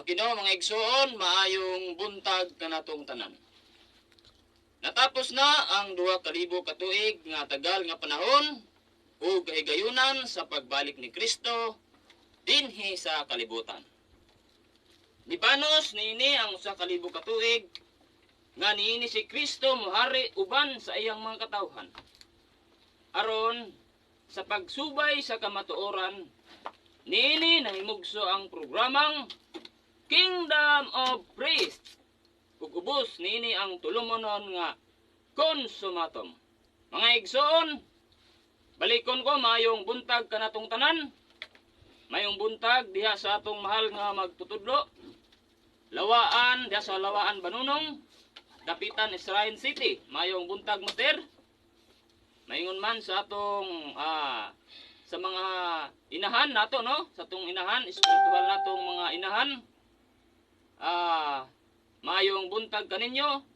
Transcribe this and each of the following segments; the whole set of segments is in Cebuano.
Kino, mga igsoon, maayong buntag kanatong tanan. Natapos na ang 2000 ka tuig nga tagal nga panahon ug kahigayunan sa pagbalik ni Kristo dinhi sa kalibutan. Nibanos niini ang 1000 ka tuig nga niini si Kristo mohari uban sa iyang mga katawhan. Aron sa pagsubay sa kamatuoran, niini nahimugso ang programang Kingdom of Priests ug ubos niini ang tulumonon nga Consumatum. Mga igsoon, balikon ko, mayong buntag kanatong tanan. Mayong buntag diha sa atong mahal nga magtutudlo. Lawaan diha sa Lawaan Banunong, Dapitan, Israel City. Mayong buntag, Master. Maingon man sa atong sa mga inahan nato, no, sa atong inahan espiritual natong mga inahan. Maayong buntag kaninyo.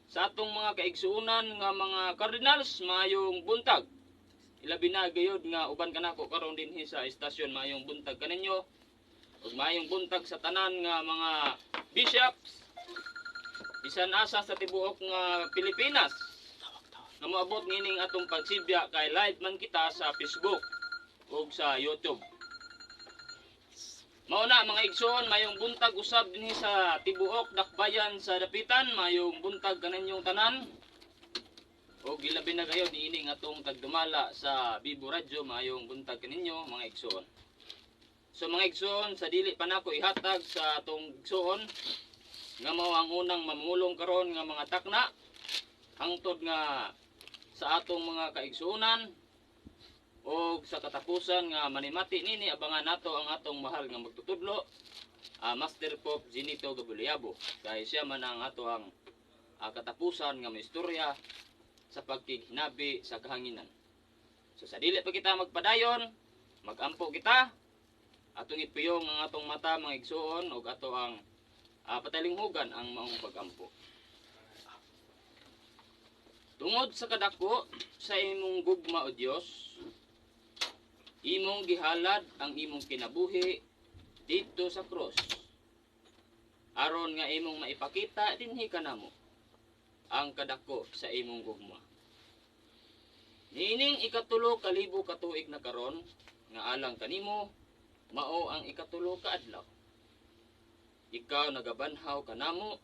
Sa atong mga kaigsuonan nga mga cardinals, maayong buntag. Ilabi na gayud nga uban kanako karon dinhi sa istasyon, maayong buntag kaninyo. Ug maayong buntag sa tanan nga mga bishops bisan asa sa tibuok nga Pilipinas nga moabot nining atong pagsibya kay live man kita sa Facebook ug sa YouTube. Mao na, mga igsoon, mayong buntag usab dinhi sa tibuok dakbayan sa Dapitan, mayong buntag kaninyong tanan. O gilabi na kayo niining atong tagdumala sa Bibo Radyo, mayong buntag kaninyo, mga igsoon. So mga igsoon, sa dili pa nako ihatag sa atong igsoon nga mao ang unang mamulong karon nga mga takna hangtod nga sa atong mga kaigsuonan o sa katapusan nga manimati nini, abangan nato ang atong mahal nga magtutudlo, Master Pope Ginito Gabuliabo, kay siya man ang ato ang katapusan nga may istorya sa pagkighinabi sa kahanginan. So sa dili pa kita magpadayon, magampo kita, atong ipiyong ang atong mata, mga igsuon, ug ato ang patalinghugan ang maong pagampo. Tungod sa kadako sa imong gugma, o Dios, imong gihalad ang imong kinabuhi didto sa krus aron nga imong maipakita dinhi kanamo ang kadako sa imong gugma. Niining 3,000 ka tuig na karon nga alang kanimo mao ang 3 ka adlaw. Ikaw nagabanhaw kanamo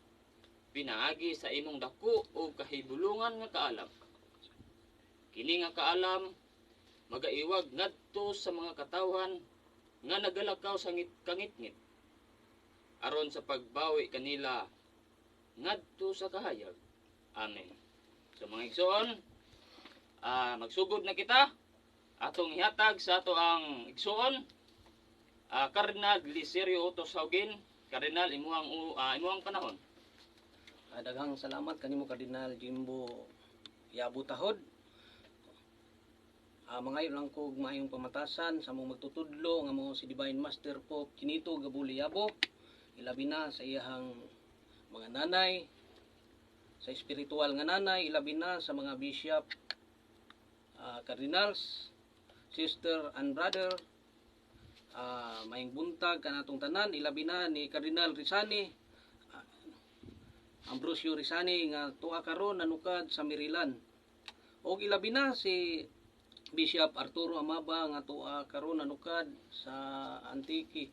pinaagi sa imong dako o kahibulungan nga kaalam. Kini nga kaalam magaiwag ngadto sa mga katawhan nga nagalakaw sa kangitngit aron sa pagbawi kanila ngadto sa kahayag. Amen. So mga igsoon, magsugod na kita. Atong ihatag sa ato ang igsoon, Cardinal Glicerio Otos Haugen. Cardinal, imuhang panahon. Daghang salamat kanimo, Cardinal Jimbo Yabo Tahod. Mangayo lang ko og maayong pamatasan sa among magtutudlo nga mao si Divine Master Pope Kinito Gabuli Yabo. Ilabi na sa iyahang mga nanay, sa espiritual nga nanay, ilabi na sa mga bishop, cardinals, sister and brother, maayong buntag kanatong tanan, ilabi na ni Cardinal Rizani, Ambrosio Rizani nga tuwa karon nanukad sa Maryland. Og ilabi na si Bishop Arturo Amaba nga tuwa karon nanukad sa Antique.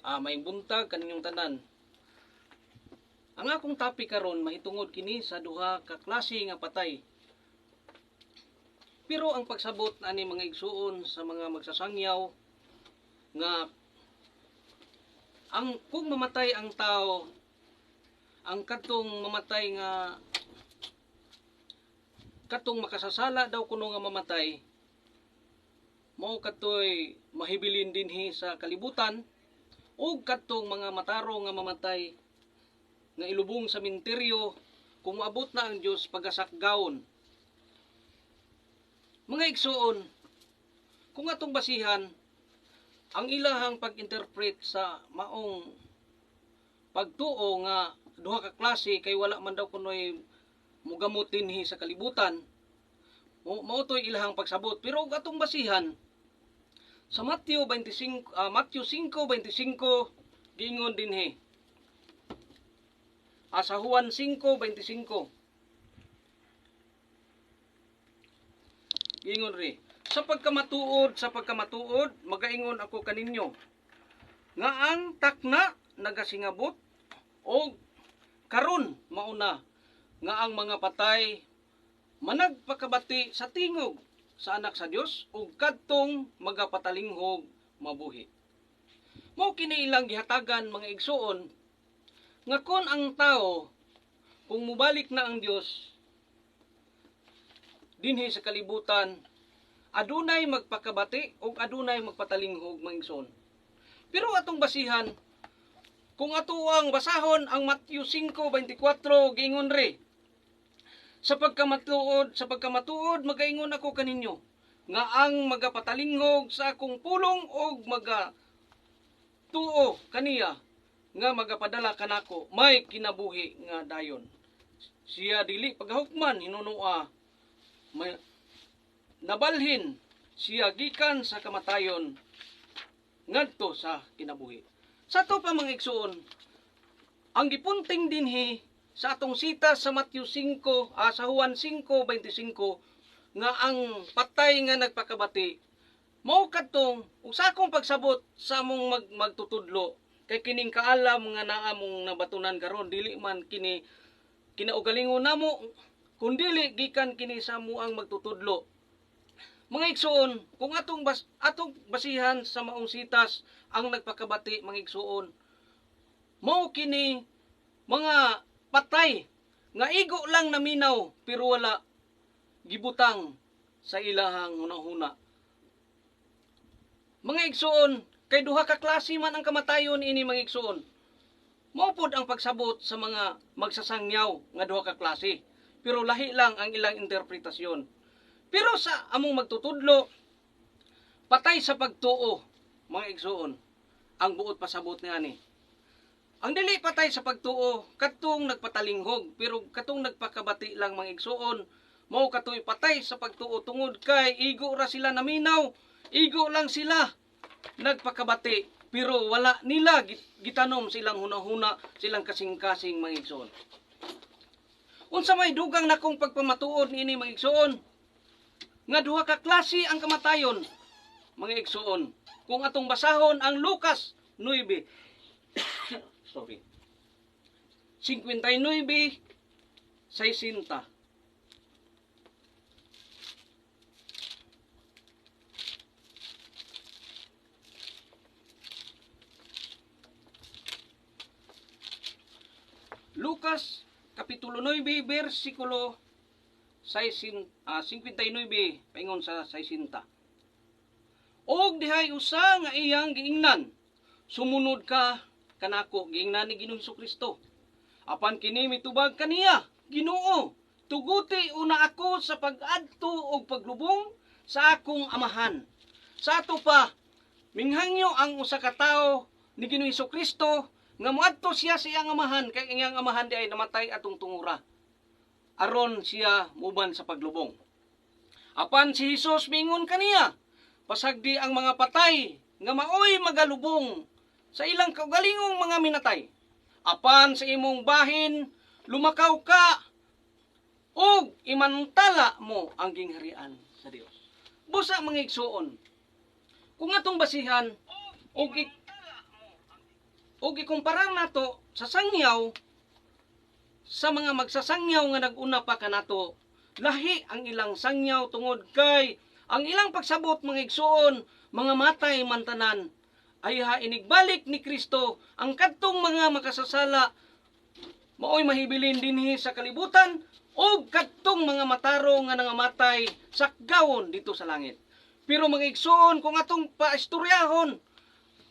Maayong buntag kaninyong tanan. Ang akong topic karon mahitungod kini sa duha ka klase nga patay. Pero ang pagsabot ani, mga igsuon, sa mga magsasangyaw nga ang kung mamatay ang tao, ang kadtong mamatay nga katong makasasala daw kuno nga mamatay mao kadtoy mahibilin dinhi sa kalibutan, ug kadtong mga matarong nga mamatay nga ilubong sa minteryo kung moabot na ang Dios pagasakgawon. Mga igsuon, kung atong basihan ang ilahang pag-interpret sa maong pagtuo nga duha ka klase kay wala man daw kunoy mugamot dinhi sa kalibutan, mao to'y ilahang pagsabot. Pero ug atong basihan Sa Matthew 25, Matthew 5:25 giingon dinhi. Sa Juan 5:25. Giingon ri, sa pagkamatuod, magaingon ako kaninyo nga ang takna nagasingabot og karon mauna nga ang mga patay managpakabati sa tingog sa anak sa Dios ug kadtong magapatalinghog mabuhi. Mao kini ilang gihatagan mga igsuon nga kon ang tao kung mobalik na ang Dios dinhi sa kalibutan, adunay magpakabati ug adunay magpatalinghog mga igsuon. Pero atong basihan, kung ato ang basahon ang Matthew 5:24 giingon ri, sa pagkamatuod magaingon ako kaninyo nga ang magapatalingog sa akong pulong og magatuo kaniya nga magapadala kanako may kinabuhi nga dayon. Siya dili pagahukman hinunua, may nabalhin siya gikan sa kamatayon ngadto sa kinabuhi. Sa ato pa mga igsuon, ang gipunting dinhi sa atong sita sa Matthew 5, sa Juan 5:25 nga ang patay nga nagpakabati mao kadtong ug sa akong pagsabot sa among magtutudlo kay kining kaalam nga naa mong nabatunan karon dili man kini kinaugalingon namo kundili gikan kini sa amuang magtutudlo. Mga igsuon, kung atong basihan sa maong sitas ang nagpakabati mga igsuon, mao kini mga patay nga igo lang naminaw pero wala gibutang sa ilahang hunahuna. Mga igsuon, kay duha ka klase man ang kamatayon ini mga igsuon. Mao pod ang pagsabot sa mga magsasangyaw nga duha ka klase, pero lahi lang ang ilang interpretasyon. Pero sa among magtutudlo, patay sa pagtuo, mga igsuon, ang buot pasabot niani. Ang dili patay sa pagtuo, katong nagpatalinghog, pero katong nagpakabati lang mga igsuon, mao katoy patay sa pagtuo tungod kay igo ra sila naminaw, igo lang sila nagpakabati, pero wala nila gitanom silang hunahuna, silang kasing-kasing mga igsuon. Unsa may dugang nakong pagpamatuod niini mga igsuon? Nga duha ka klase ang kamatayon mga igsuon. Kung atong basahon ang Lucas 9 sorry, 59:60. Lucas kapitulo 9 bersikulo 59 paingon sa 60. Og dihay usa nga iyang giingnan, sumunod ka kanako, giingnan ni Ginoong Hesukristo. Apan kini mitubag kaniya, Ginoo, tuguti una ako sa pag-adto og paglubong sa akong amahan. Sa ato pa, minghangyo ang usa ka tawo ni Ginoong Hesukristo nga moadto siya sa iyang amahan, kay iyang amahan di ay namatay atong tungura, aron siya muban sa paglubong. Apan si Hesus mingon kaniya, pasagdi ang mga patay nga maoy magalubong sa ilang kaugalingong mga minatay. Apan sa imong bahin lumakaw ka ug imantala mo ang gingharian sa Dios. Busa mga igsuon, kung atong basihan og ikumpara nato sa sangyaw, sa mga magsasangyaw nga nag-una pa kanato, lahi ang ilang sangyaw tungod kay ang ilang pagsabot mga igsuon, mga matay mantanan, ay ha inigbalik ni Kristo ang kadtong mga makasasala maoy mahibilin dinhi sa kalibutan og kadtong mga matarong nga nangamatay sakgawon dito sa langit. Pero mga igsuon, kung atong paistoryahon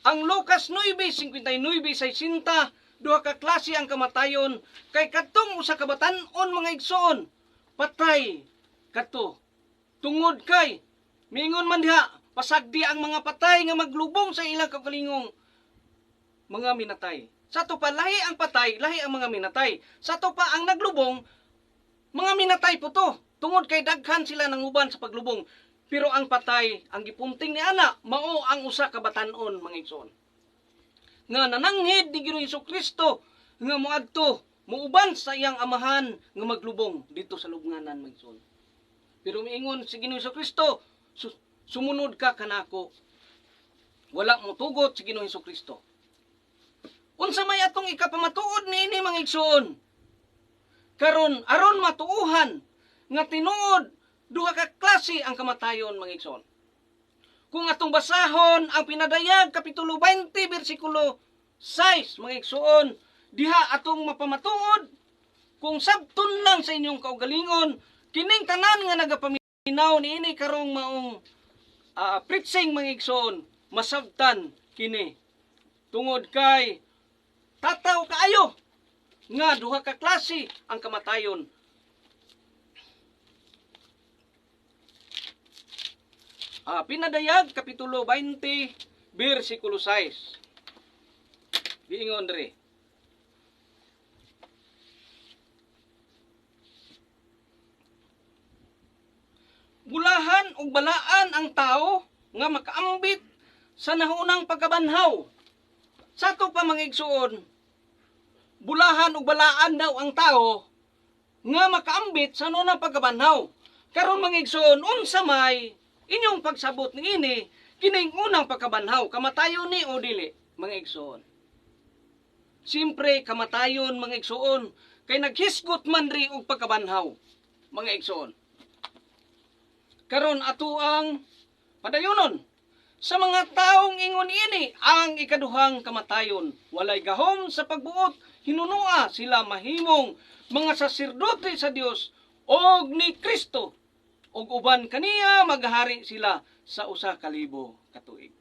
ang Lucas 9:59-60, duha ka klase ang kamatayon kay kadtong usa ka batan-on mga igsuon patay kadto tungod kay miingon man diha, pasagdi ang mga patay nga maglubong sa ilang kaugalingong mga minatay. Sa ato pa lahi ang patay, lahi ang mga minatay. Sa ato pa ang naglubong, mga minatay po to tungod kay daghan sila ng uban sa paglubong. Pero ang patay, ang gipunting ni ana, mao ang usa ka batan-on, mga igsoon. Nga nananghid ni Ginoong Kristo nga moadto muuban sa iyang amahan nga maglubong dito sa lubnganan, mga igsoon. Pero miingon si Ginoong Kristo, sumunod ka kanako. Wala mo tugot si Ginoong Kristo. Unsa may atong ikapamatuod niini, mga igsoon? Karon aron matuuhan nga tinuod duha ka klase ang kamatayon, mga igsoon. Kung atong basahon ang Pinadayag kapitulo 20 bersikulo 6, mga igsoon, diha atong mapamatuod kung sabton lang sa inyong kaugalingon kining tanan nga nagapaminaw niini karong maong preaching, mga igsoon, masabtan kini tungod kay tataw kaayo nga duha ka klase ang kamatayon. Pinadayag kapitulo 20 bersikulo 6. Giingon diri. Bulahan ug balaan ang tao nga makaambit sa nahunang pagkabanhaw. Sa ato pa, mga igsuon, bulahan ug balaan daw ang tao nga makaambit sa naunang pagkabanhaw. Karon, mga igsuon, unsa may inyong pagsabot niini kining unang pagkabanhaw, kamatayon ni o dili, mga igsuon? Siyempre kamatayon, mga igsuon, kay naghisgot man ri og pagkabanhaw, mga igsuon. Karon ato ang padayonon. Sa mga taong ingon ini ang ikaduhang kamatayon, walay gahom sa pagbuot, hinunua sila mahimong mga saserdote sa Dios og ni Kristo, ug uban kaniya maghari sila sa 1,000 ka tuig.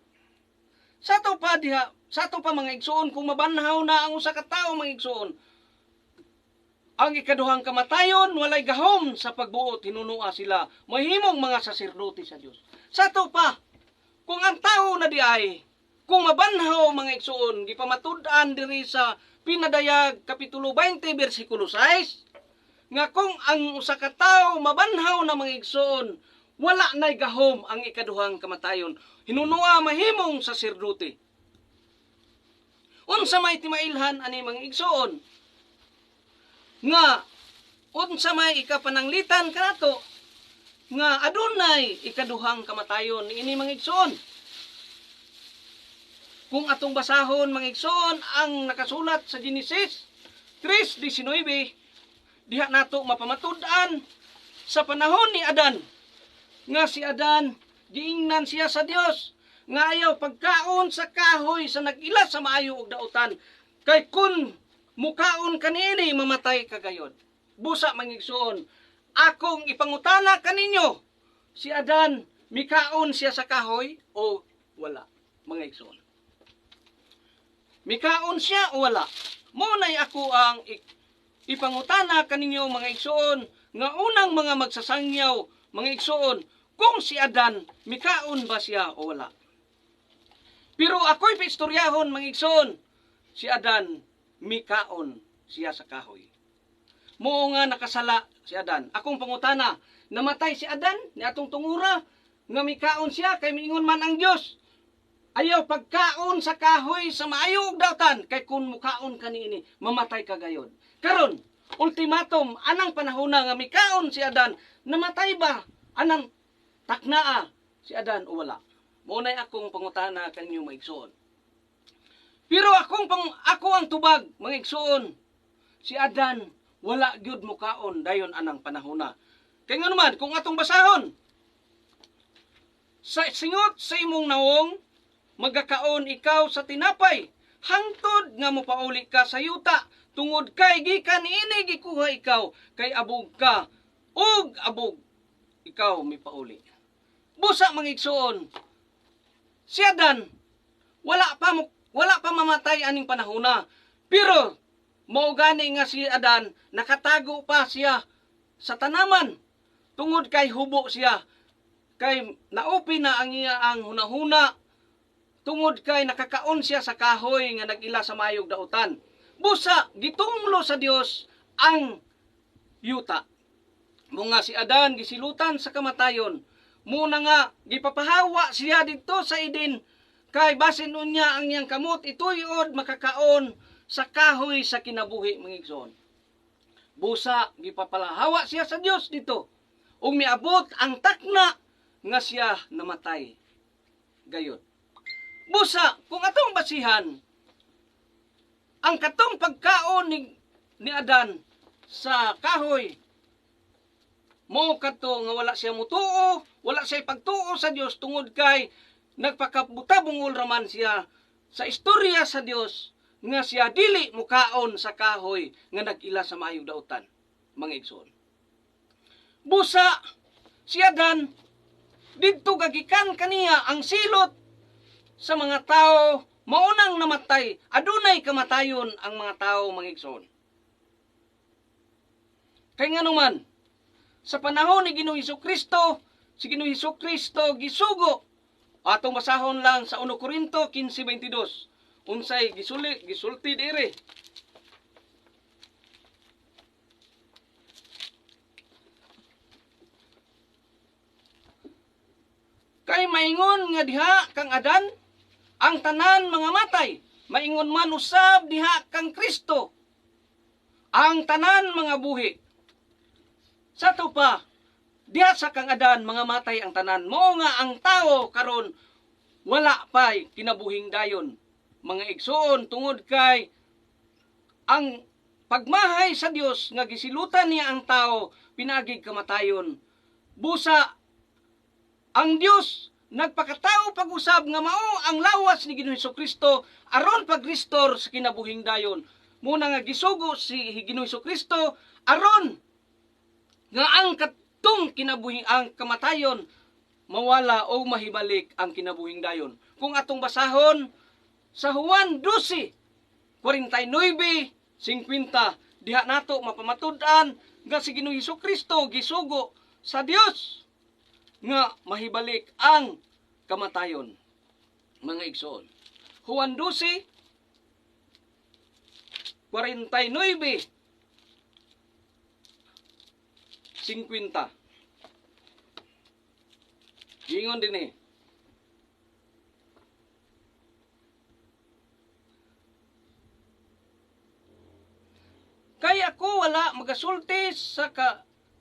Sa ato pa diha, sa ato pa, mga igsuon, kung mabanhaw na ang usa ka tawo, mga igsuon, ang ikaduhang kamatayon walay gahom sa pagbuot, hinunua sila mahimong mga saserdote sa Dios. Sa ato pa, kung ang tao na di ay, kung mabanhaw, mga igsuon, gipamatud-an diri sa Pinadayag kapitulo 20 bersikulo 6, nga kung ang usa ka tawo mabanhaw na, mga igsuon, wala na'y gahom ang ikaduhang kamatayon. Hinunua mahimong saserdote. Unsa may timailhan ani, mga igsuon? Nga unsa may ikapananglitan kanato nga adunay ikaduhang kamatayon ini, mga igsuon? Kung atong basahon, mga igsuon, ang nakasulat sa Genesis 3:19, diha nato mapamatud-an sa panahon ni Adan nga si Adan giingnan siya sa Dios nga ayaw pagkaon sa kahoy sa nag-ila sa maayo ug dautan, kay kun mukaon kanini mamatay ka gayod. Busa, mga igsuon, akong ipangutana kaninyo, si Adan mikaon siya sa kahoy o wala, mga igsuon? Mikaon siya o wala? Mo nay ako ang ipangutana kaninyo, mga igsuon, nga unang mga magsasangyaw, mga igsuon, kung si Adan mikaon ba siya o wala. Pero ako'y paistoryahon, mga igsuon, si Adan mikaon siya sa kahoy. Mao nga nakasala si Adan. Akong pangutana, namatay si Adan ni atong tungura nga mikaon siya kay miingon man ang Dios, ayaw pagkaon sa kahoy sa maayo ug dautan kay kun mukaon kaniini mamatay ka gayod. Karon, ultimatum anang panahona nga mikaon si Adan, namatay ba anang taknaa si Adan o wala? Mao nay akong pangutana kanyo, mga igsoon. Pero ako ang tubag, mga igsoon, si Adan wala gyud mukaon dayon anang panahona. Kay ngano man, kung atong basahon, sa singot sa imong nawong magakaon ikaw sa tinapay hangtod nga mopauli ka sa yuta, tungod kay gikan niini gikuha ikaw, kay abog ka ug abog ikaw mipauli. Busa, mga igsoon, si Adan wala pa mamatay aning panahona, pero mao gani nga si Adan nakatago pa siya sa tanaman tungod kay hubo siya, kay naupi na ang iya ang hunahuna tungod kay nakakaon siya sa kahoy nga nag-ila sa mayog dautan. Busa gitumlo sa Dios ang yuta. Mga si Adan gisilutan sa kamatayon. Muna nga gipapahawa siya didto sa Eden kay basin unya ang iyang kamot ituyod makakaon sa kahoy sa kinabuhi, mga igsoon. Busa gipapalahawa siya sa Dios dito ug miabot ang takna nga siya namatay gayod. Busa kung atong basihan ang katong pagkaon ni Adan sa kahoy, mo kadto nga wala siya mutuo, wala siya pagtuo sa Dios tungod kay nagpakabutabungol raman siya sa istorya sa Dios nga siya dili mukaon sa kahoy nga nag-ila sa maayong dautan, mga igsoon. Busa si Adan didto gagikan kaniya ang silot sa mga tao, maunang namatay, adunay kamatayon ang mga tao, mga igsoon. Kay nganuman sa panahon ni Ginoong Hesukristo, si Ginoong Hesukristo gisugo. Atong basahon lang sa 1 Korinto 15:22. Unsay gisulti diri? Kay maingon nga diha kang Adan ang tanan mga matay, maingon man usab diha kang Kristo ang tanan mga buhi. Sa to pa, diha sa kang Adan mga matay ang tanan. Mao nga ang tao karon wala pay kinabuhing dayon, mga igsoon, tungod kay ang pagmahay sa Dios nga gisilutan niya ang tao pinaagig kamatayon. Busa ang Dios nagpakatao pag-usab nga mao ang lawas ni Ginoong Hesukristo aron pag-restore sa kinabuhing dayon. Muna nga gisugo si Ginoong Hesukristo aron nga ang katong kinabuhi ang kamatayon mawala o mahibalik ang kinabuhing dayon. Kung atong basahon sa Juan 12:49-50, diha nato mapamatud-an nga si Ginoong Hesukristo gisugo sa Dios nga mahibalik ang kamatayon, mga igsoon. Juan 12:49-50. Ingon din eh. Kay ako wala magasulti sa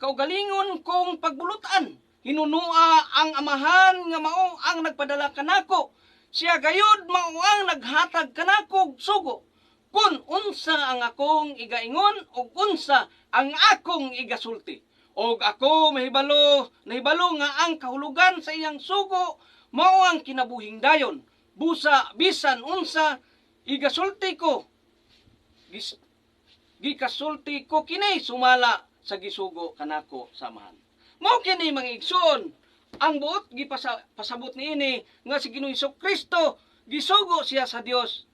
kaugalingon kong pagbulutan. Hinunua ang amahan nga mao ang nagpadala kanako. Siya gayud mao ang naghatag kanako sugo. Kun unsa ang akong igaingon ug unsa ang akong igasulti. Og ako nahibalo nga ang kahulugan sa iyang sugo mao ang kinabuhing dayon. Busa bisan unsa igasulti ko, gikasulti ko kini sumala sa gisugo kanako sa amahan. Mao kini mga igsoon ang buot pasabot niini nga si Ginoong Hesukristo gisugo siya sa Dios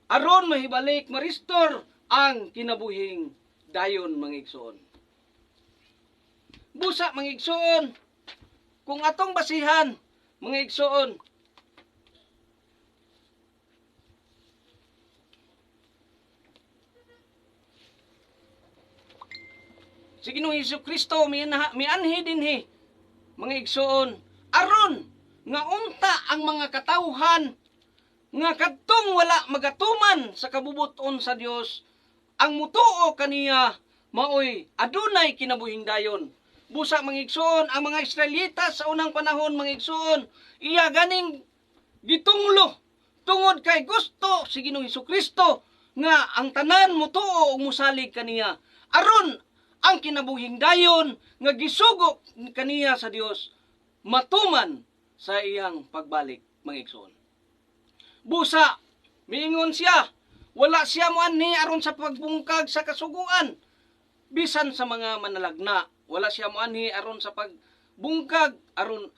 aron mahibalik, ma-restore ang kinabuhing dayon, mga igsoon. Busa mga igsoon, kung atong basihan mga igsoon, si Ginoong Hesukristo mianhi dinhi mga igsoon aron nga unta ang mga katawhan nga kadtong wala magatuman sa kabubuton sa Dios ang mutuo kaniya maoy adunay kinabuhing dayon. Busa mga igsoon, ang mga Israelita sa unang panahon mga igsoon iya ganing gitunglo tungod kay gusto si Ginoong Hesukristo nga ang tanan mutuo ug mosalig kaniya aron ang kinabuhing dayon nga gisugo kaniya sa Dios matuman sa iyang pagbalik, mga igsoon. Busa miingon siya, wala siya moanhi aron sa pagbungkag sa kasuguan bisan sa mga manalagna. Wala siya moanhi aron sa pagbungkag aron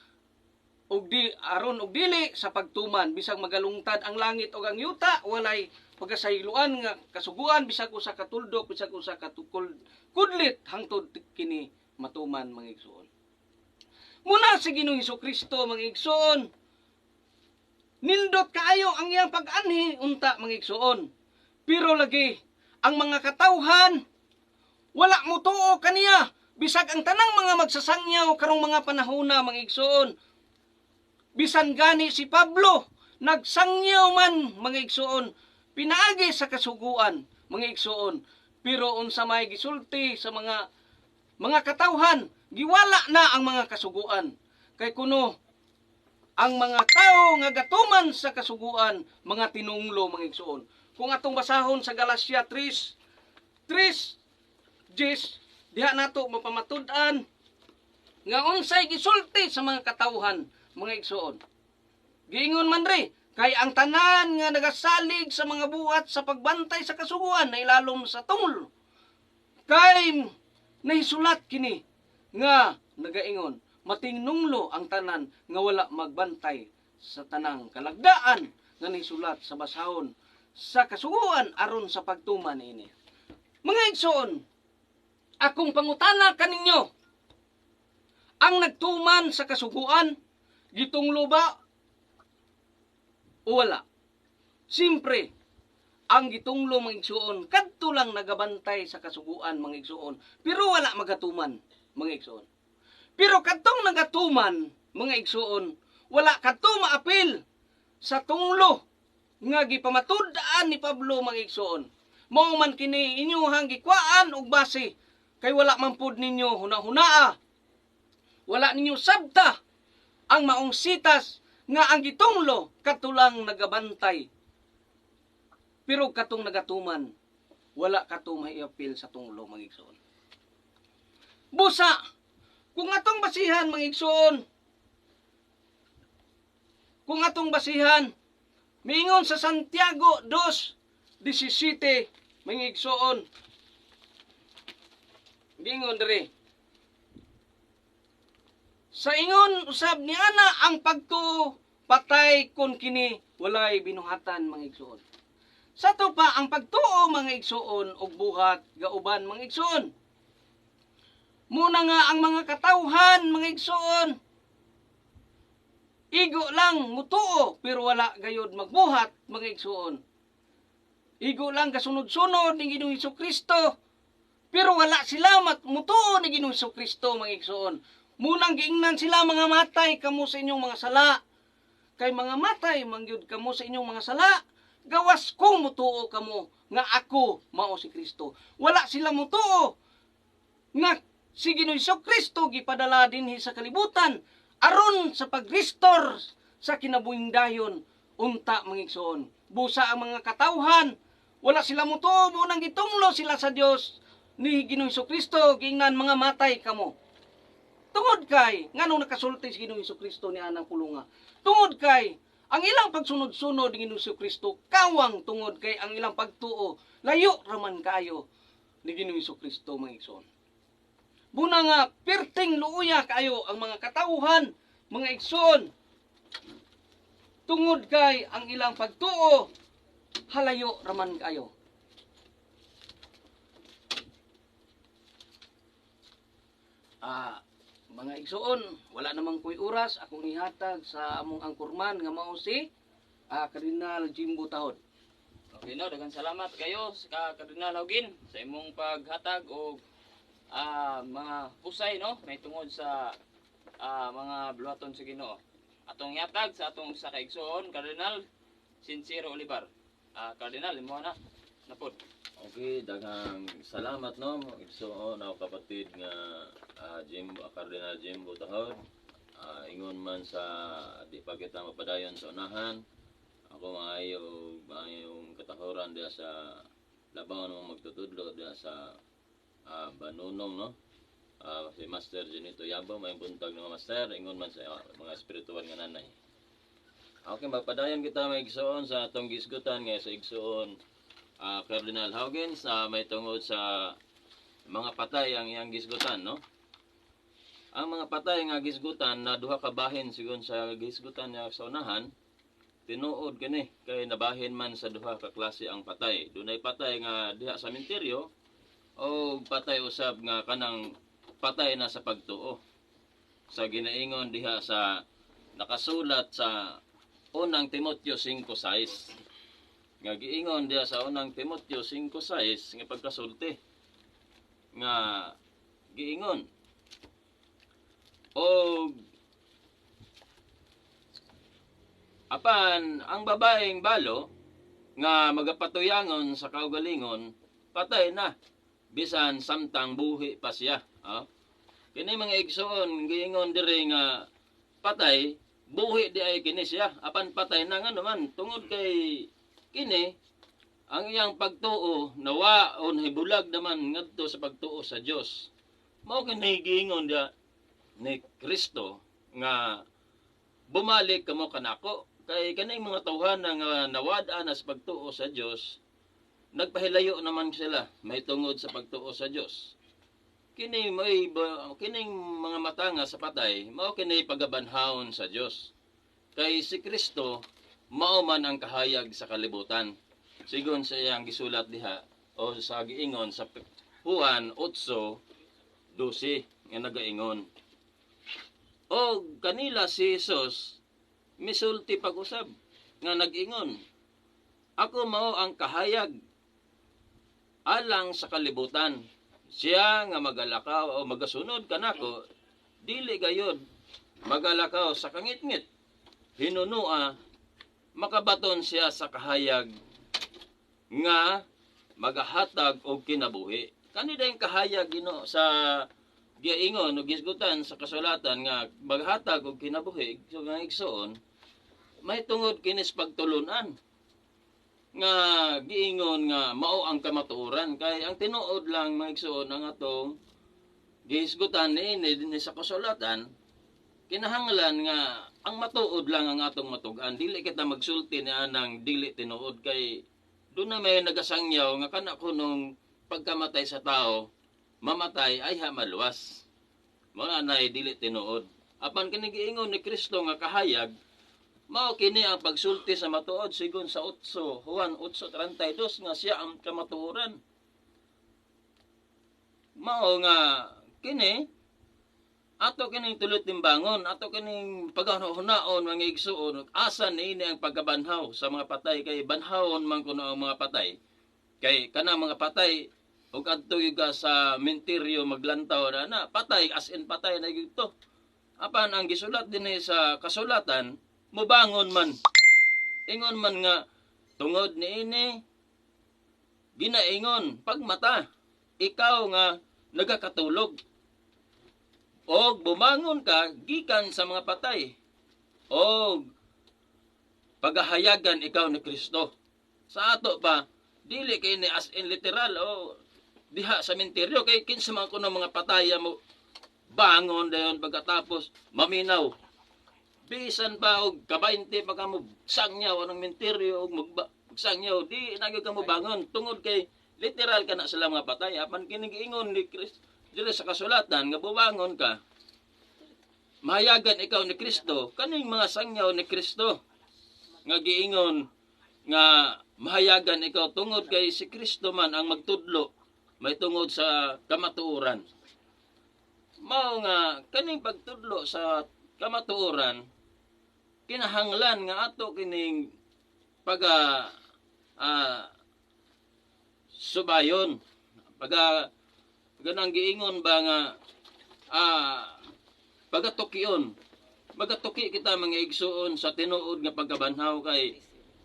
og di aron og dili sa pagtuman. Bisag magalungtad ang langit ug ang yuta, walay pagkasayloan nga kasuguan bisag usa ka tuldok, bisag usa ka kudlit hangtod kini matuman, mga igsoon. Muna si Ginoong Hesukristo mga igsoon, nindot kaayo ang iyang pag-anhi unta mga igsoon. Pero lagi ang mga katawhan wala motuo kaniya. Bisag ang tanang mga magsasangyaw karong mga panahona, mga igsoon, bisan gani si Pablo nagsangyaw man, mga igsoon, pinaagi sa kasuguan, mga igsoon, pero unsa may gisulti sa mga katawhan, giwala na ang mga kasuguan. Kay kuno ang mga tao nga gatuman sa kasuguan, mga tinunglo, mga igsoon. Kung atong basahon sa Galatia 3:3, diha nato mapamatud-an nga unsay gisulti sa mga katawhan, mga igsoon. Giingon man ri, kay ang tanan nga nagasalig sa mga buhat sa pagbantay sa kasuguan na ilalom sa tunglo. Kay nahisulat kini nga nagaingon, matinunglo ang tanan nga wala magbantay sa tanang kalagdaan nga nahisulat sa basahon sa kasuguan aron sa pagtuman niini. Mga igsoon, akong pangutana kaninyo, ang nagtuman sa kasuguan, gitunglo ba o wala? Siyempre, ang gitunglo, mga igsoon, kadto lang nagabantay sa kasuguan, mga igsoon, pero wala magatuman, mga igsoon. Pero kadtong nagatuman, mga igsoon, wala kadto maapil sa tunglo nga gipamatud-an ni Pablo, mga igsoon. Mao man kini inyuhang gikwaan og base, kay wala man pud ninyo hunahunaa, wala ninyo sabta ang maong sitas nga ang gitunglo kadto lang nagabantay, pero katong nagatuman wala kato maiapil sa tunglo, mga igsoon. Busa kung atong basihan, mga igsoon, kung atong basihan, miingon sa Santiago 2:17, mga igsoon, miingon diri, sa ingon usab ni ana, ang pagtuo patay kon kini walay binuhatan, mga igsoon. Sa to pa, ang pagtuo, mga igsoon, og buhat gauban, mga igsoon. Muna nga ang mga katawhan, mga igsoon, igo lang mutuo pero wala gayod magbuhat, mga igsoon. Igo lang kasunod-sunod ni Ginoong Hesukristo pero wala sila mutuo ni Ginoong Hesukristo, mga igsoon. Munang giingnan sila, mga matay kamo sa inyong mga sala. Kay mga matay mangyud kamo sa inyong mga sala, gawas kung mutuo kamo nga ako mao si Kristo. Wala sila mutuo nga si Ginoong Hesukristo gipadala dinhi sa kalibutan aron sa pag-restore sa kinabuhing dayon unta, mga igsoon. Busa ang mga katawhan, wala sila mutuo, mo nang gitunglo sila sa Dios ni Ginoong Hesukristo, giingnan, mga matay kamo. Tungod kay nganong nakasulti si Ginoong Hesukristo ni anang pulunga? Tungod kay ang ilang pagsunod-sunod ni Ginoong Hesukristo kawang, tungod kay ang ilang pagtuo layo raman kaayo ni Ginoong Hesukristo, mga igsoon. Buna nga perting luuya kaayo ang mga katawhan, mga igsoon, tungod kay ang ilang pagtuo halayo raman kaayo. Mga igsoon, wala namang koy oras, akong ihatag sa among angkurman nga mao si Cardinal Jimbo Tahod. Okay, no, daghang salamat kayo sa Cardinal Hugin sa imong paghatag og mga pusay, no, may tungod sa mga buluhaton sa Ginoo. Atong ihatag sa atong sa kaigsoon Cardinal Sincero Olivar. Cardinal, imo na. Napod. Okay, daghang salamat, no, igsoon, ako kapatid nga Jimbo, Cardinal Jimbo Tahod. Ingon man sa di pa kita mapadayon sa unahan, ako maayo maayong katahuran diha sa labaw ng magtutudlo diha sa Banunong, no. Si Master Genito Yabo, may buntag nga master, ingon man sa mga espiritual nga nanay. Okay, magpadayon kita, may igsoon, sa atong gisgutan nga sa igsoon Cardinal Haugen sa may tungod sa mga patay ang iyang gisgutan, no? Ang mga patay nga gisgutan na duha ka bahin sigon sa gisgutan niya sa unahan, tinuod kini kay nabahin man sa duha ka klase ang patay. Dunay patay nga diha sa menteryo o patay usab nga kanang patay na sa pagtuo. Sa ginaingon diha sa nakasulat sa Unang Timoteo 5:6, nga giingon diha sa Unang Timoteo 5:6 nga pagkasulti nga giingon. Og apan ang babaeng balo nga magapatuyangon sa kaugalingon, patay na bisan samtang buhi pa siya. Ah? Kini mga igsoon, giingon diri nga patay, buhi di ay kini siya, apan patay na. Nga naman tungod kay kini ang iyang pagtuo nawa o nahibulag naman ngadto sa pagtuo sa Dios. Mao kini giingon dia ni Kristo nga bumalik kamo kanako, kay kaning mga tawhana nga nawad-an na sa pagtuo sa Dios, nagpahilayo naman sila may tungod sa pagtuo sa Dios. Kini may kining mga mata nga sa patay, mao kini pagabanhawon sa Dios, kay si Kristo mao man ang kahayag sa kalibutan sigon sa iyang gisulat diha o sa giingon sa Juan 8:12 nga nagaingon, "Og kanila si Jesus misulti pag-usab nga nag-ingon, 'Ako mao ang kahayag alang sa kalibutan. Siya nga magalakaw o magasunod kanako, dili gayod magalakaw sa kangitngit, hinunua makabaton siya sa kahayag nga magahatag og kinabuhi.'" Kani dayong kahayag, Ginoo, sa giingon o gisgutan sa kasulatan nga maghatag og kinabuhi. So nga igsoon, may tungod kinis pagtulunan nga giingon nga mao ang kamatuoran, kay ang tinuod lang, mga igsoon, ang atong gihisgutan niini dinhi sa kasulatan, kinahanglan nga ang matuod lang ang atong matug-an. Dili kita magsulti ni anang dili tinuod, kay doon na may nagasangyaw nga kana kunong pagkamatay sa tao, mamatay ay ha maluwas. Mao na nay dili tinuod. Apan kini giingon ni Kristo nga kahayag, mao kini ang pagsulti sa matuod sigon sa 8 Juan 8:32 nga siya ang kamatuoran. Mao nga kini ato kining tulot timbangon, ato kining paghunaon, mga igsuon, asa niini ang pagkabanhaw sa mga patay, kay banhawon man kuno ang mga patay. Kay kanang mga patay ug adto gyud ka sa menteryo maglantaw na na patay, as in patay na gyud to. Apan ang gisulat dinhi sa kasulatan, mubangon man. Ingon man nga tungod niini ginaingon, "Pagmata, ikaw nga nagakatulog, og bumangon ka gikan sa mga patay, og pagahayagan ikaw ni Kristo." Sa ato pa, dili kay ni as in literal o diha sa menteryo, kay kinsa man kuno mga pataya mo bangon dayon pagkatapos maminaw. Bisan pa og kabaynte pa ka mo sangyaw anong menteryo og magsangyaw, di na gyud ka mo bangon tungod kay literal ka na sila mga patay. Apan kini giingon ni Kristo diri sa kasulatan nga bubangon ka, mahayagan ikaw ni Kristo, kaning mga sangyaw ni Kristo nga giingon nga mahayagan ikaw tungod kay si Kristo man ang magtudlo may tungod sa kamatuoran. Mao nga kaning pagtudlo sa kamatuoran, kinahanglan nga ato kining paga subayon, paga ganang giingon ba nga pagatukion, magatuki kita, mga igsuon, sa tinuod nga pagkabanhaw, kay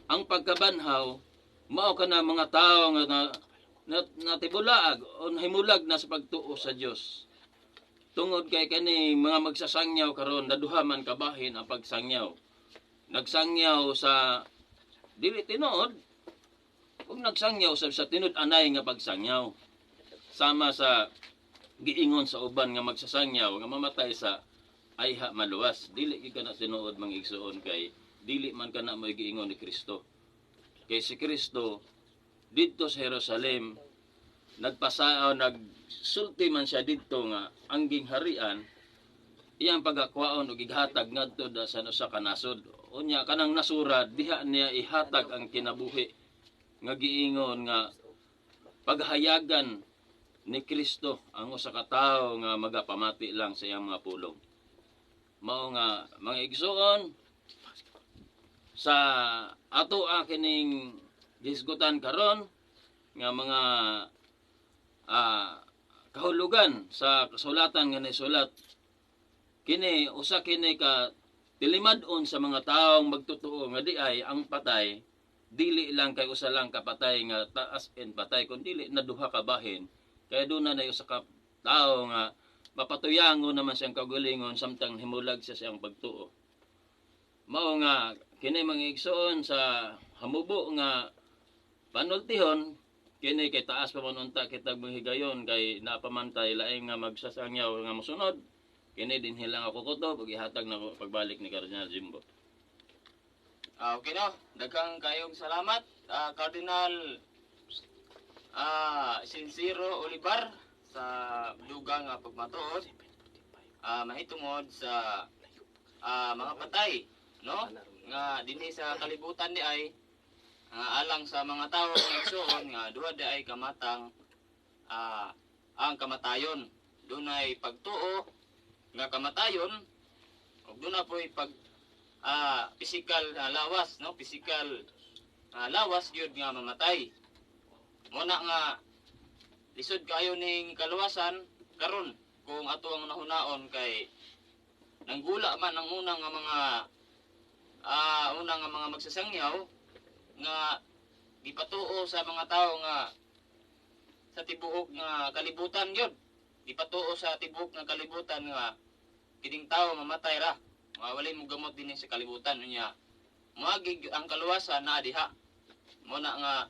ang pagkabanhaw mao kana mga tawo nga natibulaag o nahimulag na sa pagtuo sa Dios. Tungod kay kani mga magsasangyaw karon, naduha man kabahin ang pagsangyaw: nagsangyaw sa dili tinuod ug nagsangyaw sa tinud-anay nga pagsangyaw, sama sa giingon sa uban nga magsasangyaw nga mamatay sa ayha maluwas. Dili gyud kana tinuod, mga igsuon, kay dili man kana mo'y giingon ni Kristo. Kay si Kristo didto sa Jerusalem nagpasa o nagsulti man siya didto nga ang gingharian iyang pagakwaon og ighatag ngadto da sa usa ka nasod. Unya kanang nasura, diha niya ihatag ang kinabuhi nga giingon nga paghayagan ni Kristo ang usa ka tawo nga magapamati lang sa iyang mga pulong. Mao nga mga igsuon, sa ato kining gisgutan karon nga mga kahulugan sa kasulatan nga nisulat. Kini usa kini ka tilimad-on sa mga taong magtotoo nga di ay ang patay dili lang kay usa lang ka patay nga taas and patay, kun dili na duha ka bahin, kay doon na usa ka tawo nga mapatuyangon naman siyang kaugalingon samtang himulag siya siyang pagtuo. Mao nga kini, mga igsoon, sa hamubo nga panultihon kini, kay taas pa man unta kitag manghigayon kay napamantay laing nga magsasangyaw nga mosunod. Kini dinhi lang ako kutob ug ihatag nako pagbalik ni Cardinal Jimbo. Okay no, daghang kayong salamat, Cardinal Sincero Olivar, sa dugang nga pagmatuod mahitungod sa mga patay, no, nga dinhi sa kalibutan di ay alang sa mga tawo, mga igsoon, nga duha di ay kamatang ang kamatayon. Dunay pagtuo nga kamatayon ug duna po'y pag pisikal na lawas, no, pisikal lawas gyud nga mamatay. Muna nga lisod kayo ning kaluwasan karon kung ato ang nahunaon, kay nanggula man ang unang nga mga magsasangyaw nga gipatuo sa mga tao nga sa tibuok nga kalibutan gyud, gipatuo sa tibuok nga kalibutan nga kining tao mamatay ra nga walay mo gamot dinhi sa kalibutan, unya moagi ang kaluwasan naa diha. Mo na nga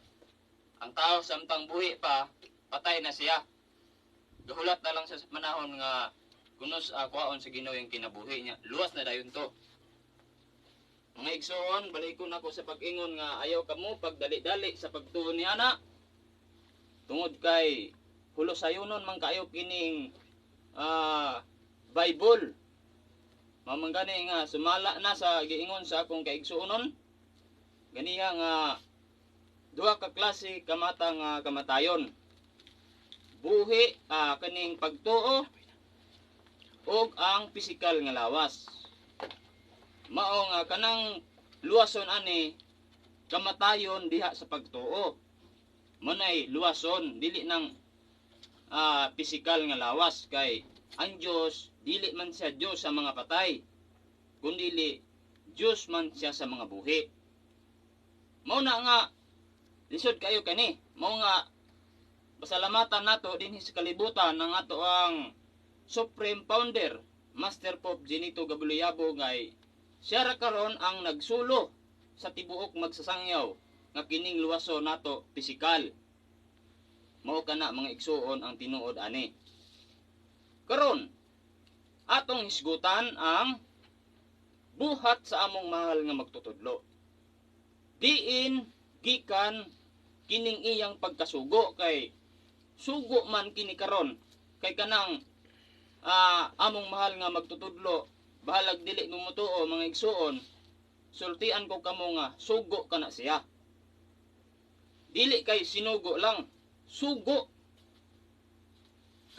ang tao samtang buhi pa, patay na siya, gahulat na lang sa panahon nga kunos kuhaon sa Ginoo yung kinabuhi niya, luwas na dayon to. Mga igsoon, balikon ako sa pag-ingon nga ayaw kamo pagdali-dali sa pagtuo ni ana, tungod kay hulos sayunon man kaayo kining Bible. Mamang gani nga sumala na sa giingon sa akong kaigsuonon ganiha nga duha ka klase kamata nga kamatayon, buhi kaning pagtuo ug ang pisikal nga lawas. Mao nga kanang luwason ani kamatayon diha sa pagtuo munay luwason, dili nang pisikal nga lawas, kay ang Dios dili man siya Dios sa mga patay, kundili Dios man siya sa mga buhi. Mao na nga lisod kayo kani. Mao nga pasalamatan nato dinhi sa kalibutan ang ato ang Supreme Founder, Master Pope Genito Gabuluyabo, ngay siya ra karon ang nagsulo sa tibuok magsasangyaw nga kining luwaso nato pisikal. Mao kana, mga igsuon, ang tinuod ani. Karon atong hisgutan ang buhat sa among mahal nga magtutudlo, diin gikan kining iyang pagkasugo, kay sugo man kini karon, kay kanang among mahal nga magtutudlo, bahalag dili mo motuo, mga igsuon, sultian ko kamo nga sugo kana siya. Dili kay sinugo lang, sugo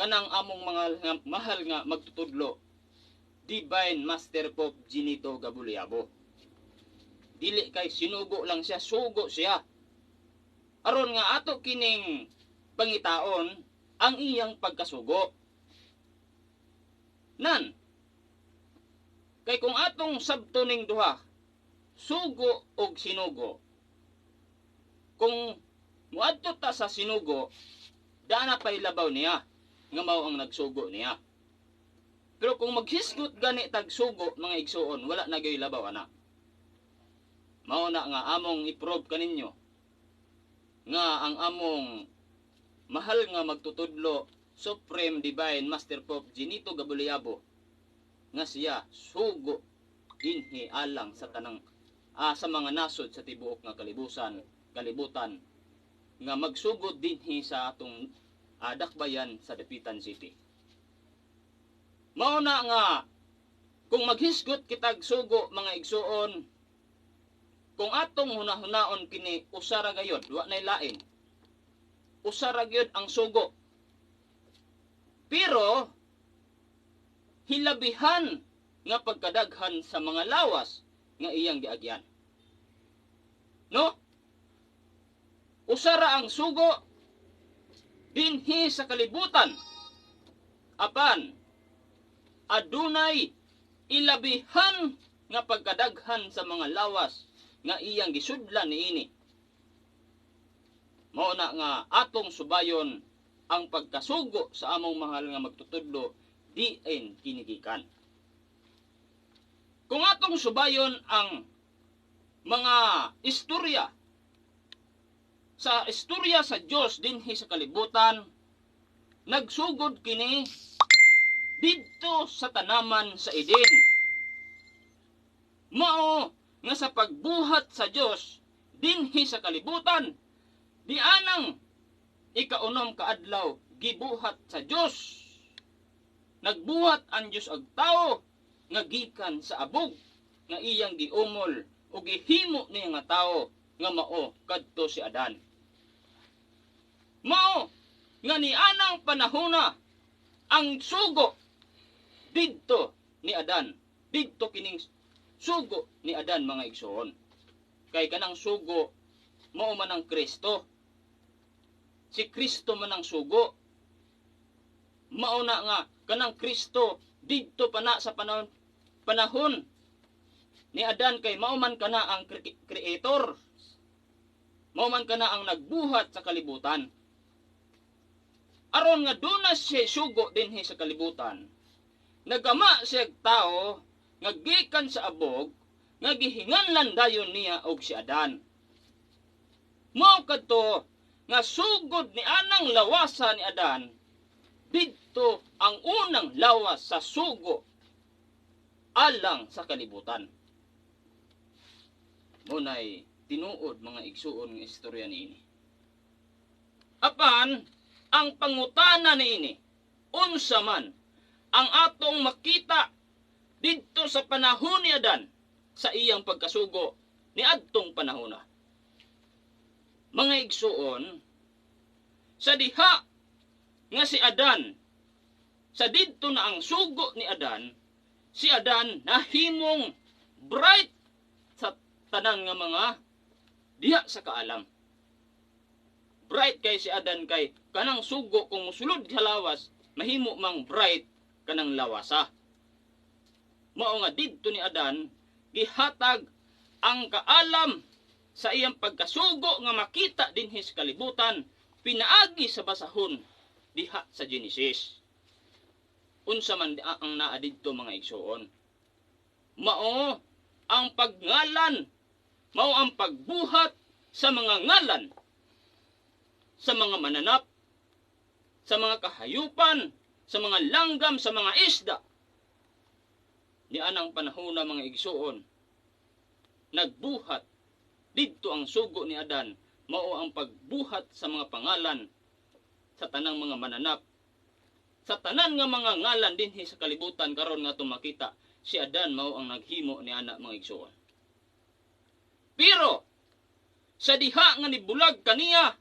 kanang among mga mahal nga magtutudlo, Divine Master Pope Ginito Gabuliyabo. Dili kay sinugo lang siya, sugo siya. Aron nga ato kining pangitaon ang iyang pagkasugo. Nan, kay kung atong sabto ning duha, sugo og sinugo, kung muadto ta sa sinugo, dana pa'y labaw niya, nga mao ang nagsugo niya. Pero kung maghisgot gani tag sugo, mga igsuon, wala na gyoy labaw ana. Mao na nga among i-prove kaninyo nga ang among mahal nga magtutudlo, Supreme Divine Master Pope Ginito Gabuliyabo, nga siya sugo dinhi alang sa tanang sa mga nasod sa tibuok nga kalibutan nga magsugod dinhi sa atong dakbayan sa Dapitan City. Mao na nga kung maghisgot kitag sugo, mga igsuon, kung atong hunahunaon kini, usa ra gayod, wa nay lain. Usa ra gyud ang sugo. Pero hilabihan nga pagkadaghan sa mga lawas nga iyang giagyan. No? Usa ra ang sugo dinhi sa kalibutan. Apan adunay ilabihan nga pagkadaghan sa mga lawas nga iyang gisudlan niini. Mao na nga atong subayon ang pagkasugo sa among mahal nga magtutudlo diin kinigikan. Kung atong subayon ang mga istorya sa istorya sa Dios dinhi sa kalibutan, nagsugod kini didto sa tanaman sa Eden. Mao nga sa pagbuhat sa Dios dinhi sa kalibutan, dianang ikaunom ka adlaw gibuhat sa Dios. Nagbuhat ang Dios og tawo nga gikan sa abog nga iyang giumol o gihimo niya nga tawo nga mao kadto si Adan. Mao nga nianang panahona ang sugo didto ni Adan. Didto kining sugo ni Adan, mga igsoon. Kay kanang sugo mao man ang Kristo. Si Kristo man ang sugo. Mao na nga kanang Kristo didto pa na sa panahon ni Adan kay mao man kana ang creator. Mao man kana ang nagbuhat sa kalibutan. Aron nga duna siya sugo dinhi sa kalibutan, nagama siya tao nga gikan sa abog nga gihinganlan dayon niya og si Adan. Mao kadto nga sugod ni anang lawasa ni Adan, didto ang unang lawas sa sugo alang sa kalibutan. Munay tinuod, mga igsuon, nga istorya niini. Apan ang pangutana niini, unsa man ang atong makita didto sa panahon ni Adan sa iyang pagkasugo ni adtong panahona? Mga igsuon, sa diha nga si Adan, sa didto na ang sugo ni Adan, si Adan nahimong bright sa tanan nga mga diha sa kaalam. Bright kay si Adan kay kanang sugo kung musulod sa lawas, mahimo mang bright kanang lawasa. Mao nga didto ni Adan gihatag ang kaalam sa iyang pagkasugo nga makita dinhi sa kalibutan pinaagi sa basahon diha sa Genesis. Unsa man ang naa didto, mga igsuon? Mao ang pagngalan, mao ang pagbuhat sa mga ngalan sa mga mananap, sa mga kahayupan, sa mga langgam, sa mga isda. Ni anang panahon na, mga igsuon, nagbuhat didto ang sugo ni Adan, mao ang pagbuhat sa mga pangalan sa tanang mga mananap, sa tanan nga mga ngalan dinhi sa kalibutan karon nga atong makita, si Adan mao ang naghimo ni ana, mga igsuon. Pero sa diha nga nibulag kaniya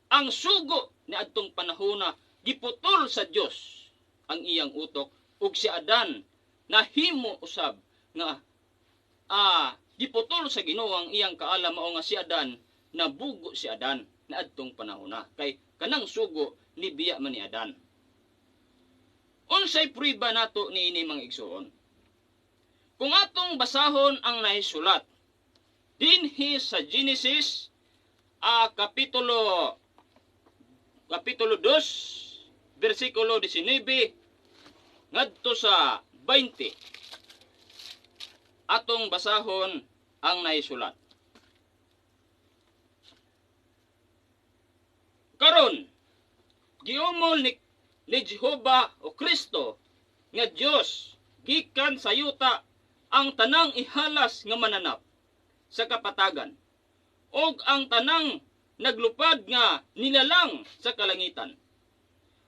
ang sugo ni adtong panahona, giputol sa Dios ang iyang utok ug si Adan nahimo usab nga giputol sa Ginoo ang iyang kaalam. Mao nga si Adan nabugo, si Adan na adtong panahona kay kanang sugo nibiya man ni Adan. Unsay prueba nato niini, mga igsuon? Kung atong basahon ang nahisulat dinhi sa Genesis kapitulo 2 bersikulo 19 ngadto sa 20, atong basahon ang nahisulat. Karon, giumol ni Jehova o Kristo nga Dios gikan sa yuta ang tanang ihalas nga mananap sa kapatagan ug ang tanang naglupad nga nilalang sa kalangitan,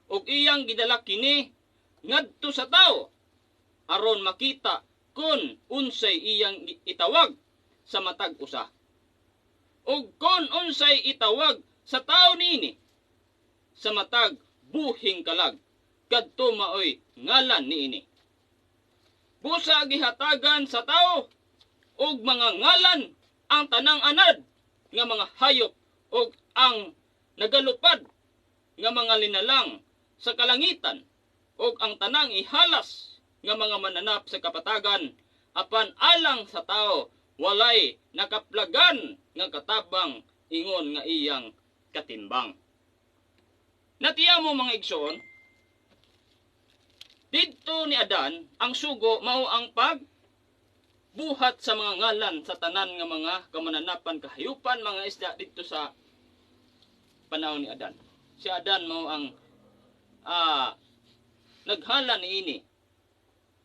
ug iyang gidala kini ngadto sa tawo aron makita kon unsay iyang itawag sa matag usa ug kon unsay itawag sa tawo niini. Sa matag buhing kalag, kadto maoy ngalan niini. Busa gihatagan sa tawo og mga ngalan ang tanang anad nga mga hayop ug ang nagalupad nga mga linalang sa kalangitan. ug ang tanang ihalas nga mga mananap sa kapatagan, apan alang sa tao walay nakaplagan nga katabang ingon nga iyang katimbang. Natiya mo, mga igsoon, didto ni Adan ang sugo mao ang pag buhat sa mga ngalan sa tanan nga mga kamananapan, kahayupan, mga isda didto sa panahon ni Adan. Si Adan mao ang naghala niini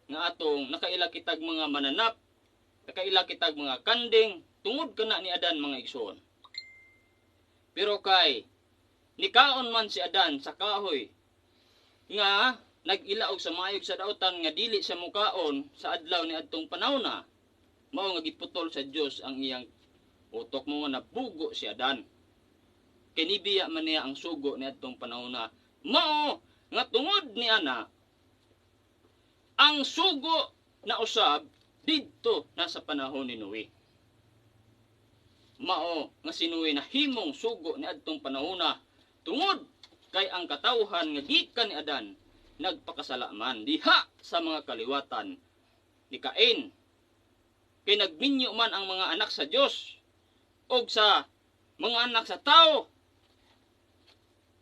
nga atong nakaila kitag mga mananap, nakaila kitag mga kanding tungod kana ni Adan, mga igsoon. Pero kay nikaon man si Adan sa kahoy nga nag-ilaog sa maayog sa dautan nga dili sa mukaon sa adlaw ni adtong panahon na, mao nga giputol sa Dios ang iyang utok mo nga nabugo si Adan. Kay nibiya man niya ang sugo ni adtong panahon na. Mao nga tungod ni ana, ang sugo na usab didto na sa panahon ni Noe. Mao nga si Noe nahimong sugo ni adtong panahona tungod kay ang katawhan nga gikan ni Adan nagpakasala man diha sa mga kaliwatan ni Cain. Kay nagminyo man ang mga anak sa Dios og sa mga anak sa tao.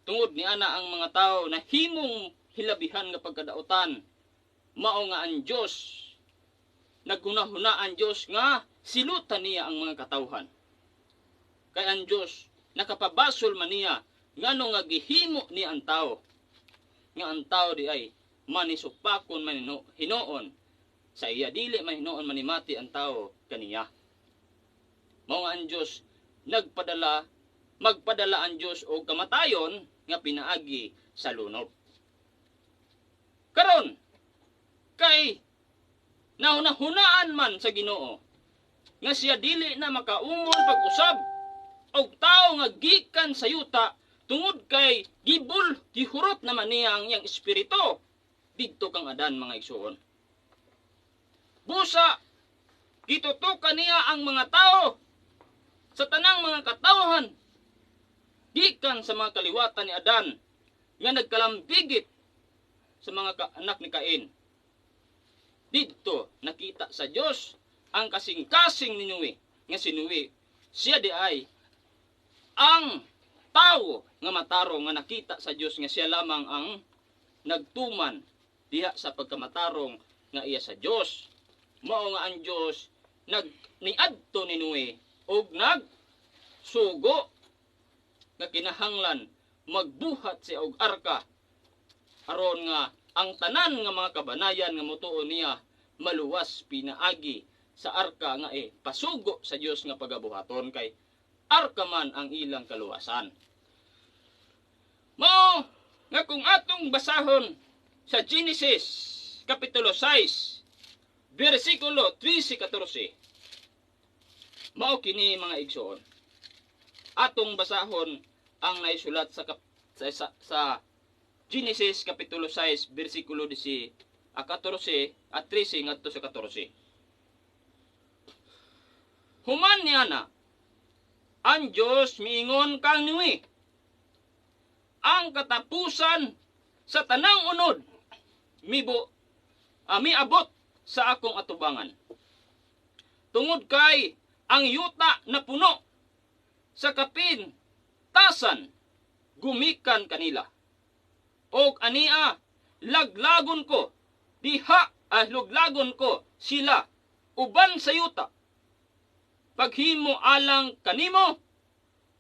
Tungod ni ana, ang mga tao nahimong hilabihan nga pagkadautan. Mao nga ang Dios naghunahuna, ang Dios nga silutan niya ang mga katawhan. Kay ang Dios nakapabasol man niya ngano nga gihimo niya ang tao, nga ang tao di ay manisupakon man hinuon sa iya, dili man hinuon manimati ang tao kaniya. Mao nga ang Dios nagpadala, magpadala ang Dios og kamatayon nga pinaagi sa lunob. Karon kay nahunahunaan man sa Ginoo nga siya dili na makaumol pag-usab og tao nga gikan sa yuta tungod kay gibul gihurot naman niya ang iyang espiritu didto kang Adan, mga igsuon. Busa gitutukan niya ang mga tao sa tanang mga katawhan gikan sa mga kaliwatan ni Adan nga nagkalambigit sa mga anak ni Cain. Didto nakita sa Dios ang kasing-kasing ni Noe, nga si Noe siya di ay ang tawo nga matarong nga nakita sa Dios nga siya lamang ang nagtuman diha sa pagkamatarong nga iya sa Dios. Mao nga ang Dios nag niadto ni Noe og nagsugo nga kinahanglan magbuhat siya og arka aron nga ang tanan nga mga kabanayan nga motuo niya maluwas pinaagi sa arka nga pasugo sa Dios nga pagabuhaton, kay arka man ang ilang kaluwasan. Mao nga kung atong basahon sa Genesis kapitulo 6 bersikulo 13-14, mao kini, mga igsoon. Atong basahon ang naisulat sa kap- sa, sa, sa Genesis kapitulo 6 bersikulo 10 a 14 at 13 ngadto sa 14. Human niya na, ang Diyos miingon kang Noe, "Ang katapusan sa tanang unod mibo miabot sa akong atubangan. Tungod kay ang yuta na puno sa kapintasan gumikan kanila. Og ania laglagon ko diha ah, luglagon ko sila uban sa yuta. Paghimo alang kanimo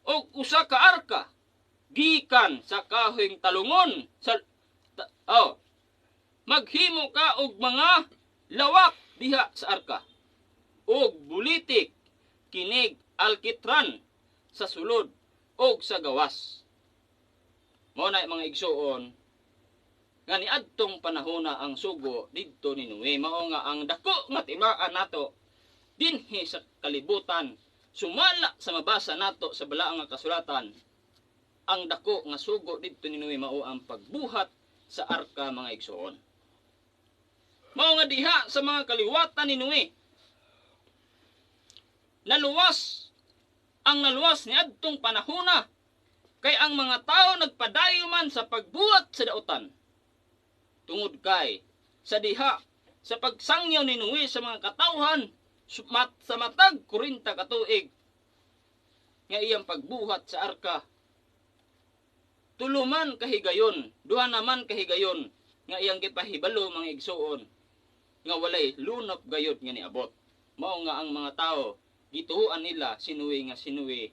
og usa ka arka gikan sa kahoyng talungon sa oh, maghimo ka og mga lawak diha sa arka og bulitik kinig alkitran sa sulod og sa gawas." Mao na, mga igsuon, nga niadtong panahona ang sugo didto ni Noe. Mao nga ang dako nga timaan nato dinhi sa kalibutan, sumala sa mabasa nato sa balaang nga kasulatan, ang dako nga sugo didto ni Noe mao ang pagbuhat sa arka, mga igsuon. Mao nga diha sa mga kaliwatan ni Noe naluwas ang naluwas ni adtong panahona, kay ang mga tao nagpadayo man sa pagbuhat sa dautan. Tungod kay sa diha sa pagsangyaw ni Noe sa mga katawhan sa matag 40 ka tuig nga iyang pagbuhat sa arka, tulo man kahigayon, duha naman kahigayon nga iyang gipahibalo, mga igsuon, nga walay lunop gayod nga niabot. Mao nga ang mga tao gituoan nila si Noe, nga si Noe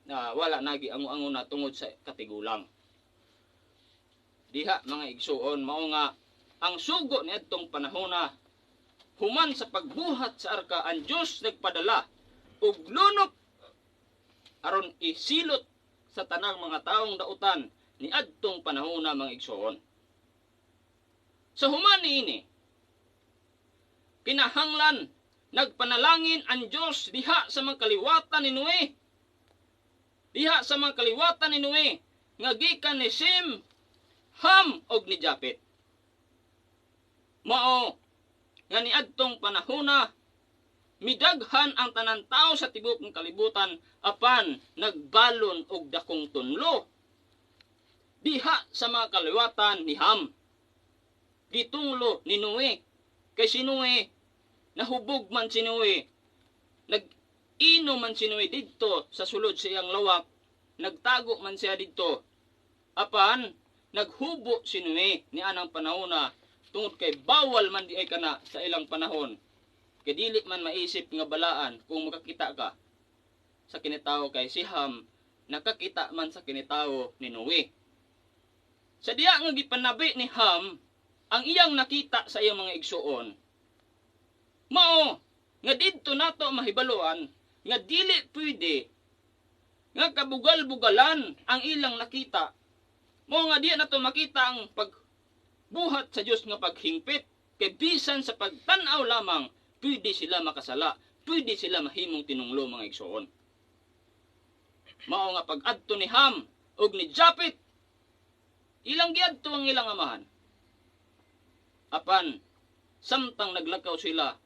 na wala nagi ango-ango na tungod sa katigulang. Diha, mga igsuon, mao nga ang sugo niadtong panahona, human sa pagbuhat sa arka, ang Dios nagpadala og lunop aron isilot sa tanang mga taong dautan niadtong panahona, mga igsuon. Sa human niini, kinahanglan nagpanalangin ang Dios diha sa mga kaliwatan ni Noe. Diha sa mga kaliwatan ni Noe nga gikan ni Shem, Ham og ni Japet. Mao nga niadtong panahona midaghan ang tanan tao sa tibuok ng kalibutan, apan nagbalon og dakong tunlo diha sa mga kaliwatan ni Ham. Gitunglo ni Noe, kay si Noe nahubog man si Noe, nag-ino man si Noe didto sa sulod sa iyang lawak, nagtago man siya didto. Apan naghubo si Noe ni anang panahona tungod kay bawal man di ay kana sa ilang panahon. Kay dili man maisip nga balaan kung makakita ka sa kinitawo, kay si Ham nakakita man sa kinitawo ni Noe. Sa diya nga gipanabi ni Ham ang iyang nakita sa iyang mga igsuon, mao nga didto nato mahibaluan nga dili pwede nga kabugal-bugalan ang ilang nakita. Mao nga diya nato makita ang pagbuhat sa Dios nga paghingpit, kay bisan sa pagtan-aw lamang pwede sila makasala, pwede sila mahimong tinunglo, mga igsuon. Mao nga pag-adto ni Ham ug ni Japet, ilang giadto ang ilang amahan. Apan samtang naglakaw sila,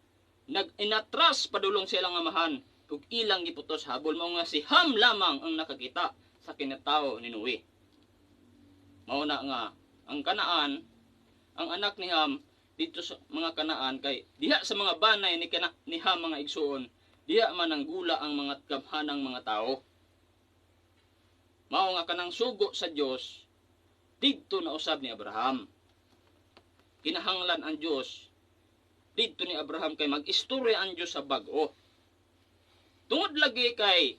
nag-inatras padulong sa ilang amahan ug ilang giputos habol. Mao nga si Ham lamang ang nakakita sa kinatawo ni Noe. Mao na nga ang Kanaan, ang anak ni Ham dito sa mga Kanaan, kay diha sa mga banay ni Ham, mga igsuon, diha man ang gula ang mga gamhanang mga tao. Mao nga kanang sugo sa Dios didto na usab ni Abraham. Kinahanglan ang Dios didto ni Abraham kay mag-istorya ang Dios sa bag-o. Tungod lagi kay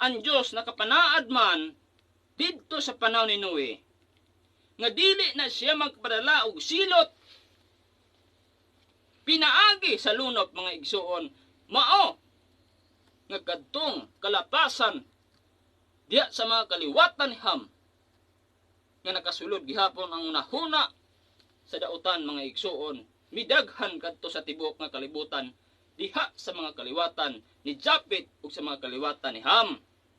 ang Dios nakapanaad man didto sa panahon ni Noe nga dili na siya magpadala og silot pinaagi sa lunop, mga igsuon. Mao nga kadtong kalapasan diha sa mga kaliwatan ni Ham nga nakasulod gihapon ang unahuna sa dautan, mga igsuon, midaghan kadto sa tibuok nga kalibutan diha sa mga kaliwatan ni Japet ug sa mga kaliwatan ni Ham.